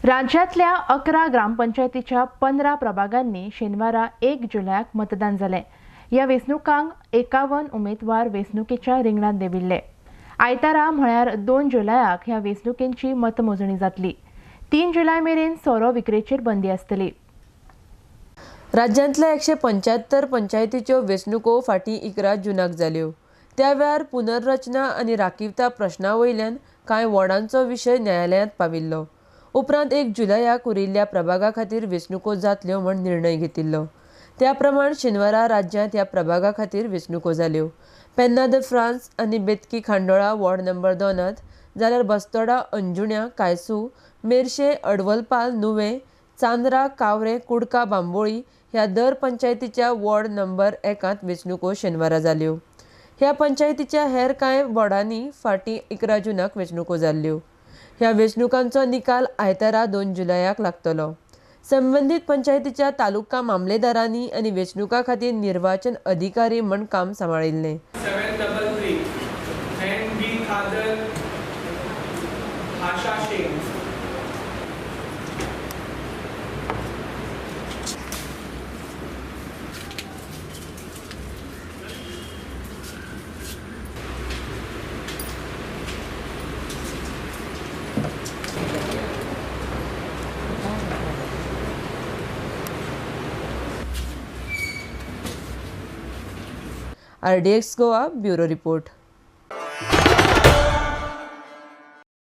राज्यांतल्या 11 ग्रामपंचायतीच्या 15 प्रभागांनी शेनवारा 1 जुलयाक मतदान जालें. ह्या वेंचणुकांक 51 उमेदवार वेंचणुकेच्या रिंगणांत देविल्ले. आयतारा म्हळ्यार 2 जुलयाक ह्या वेंचणुकेची मतमोजणी जातली. 3 जुलय मेरेन सोरो विक्रेचेर बंदी आसतली. राज्यांतल्या 175 पंचायतीच्यो वेंचणुको फाटीं 11 जुनाक जाल्यो. त्या वेळार पुनर्रचना आनी राखीवता प्रश्ना वयल्यान कांय वॉर्डांचो विशय न्यायालयांत पाविल्लो. उपरांत 1 जुलयाक उरिल्ल्या प्रभागा खातीर वेंचणुको जातल्यो म्हूण निर्णय घेतिल्लो. त्या प्रमाण शेनवारा राज्यांत ह्या प्रभागा खातीर वेंचणुको जाल्यो. पेन्ना the France आनी बेतकी खांडोळा वॉर्ड नंबर 2 जाल्यार बस्तोडा, अंजुण्या, कायसू, मेरशे, अडवलपाल, नुवें, चांद्रा, कावरें, कुडका, बांबोळी ह्या दर पंचायतीच्या वॉर्ड नंबर 1 वेंचणुको शेनवारा जाल्यो. ह्या पंचायतीच्या हेर कांय वॉर्डांनी फाटीं 11 जुनाक वेंचणुको जाल्ल्यो. ह्या वेंचणुकांचो निकाल आयतारा 2 जुलयाक लागतलो. संबंदीत पंचायतीच्या तालुका मामलेदारांनी आनी वेंचणुका खातीर निर्वाचन अधिकारी म्हूण काम सांबाळिल्लें. 733 N B Khader Asha Shaikh. RDX Goa bureau report.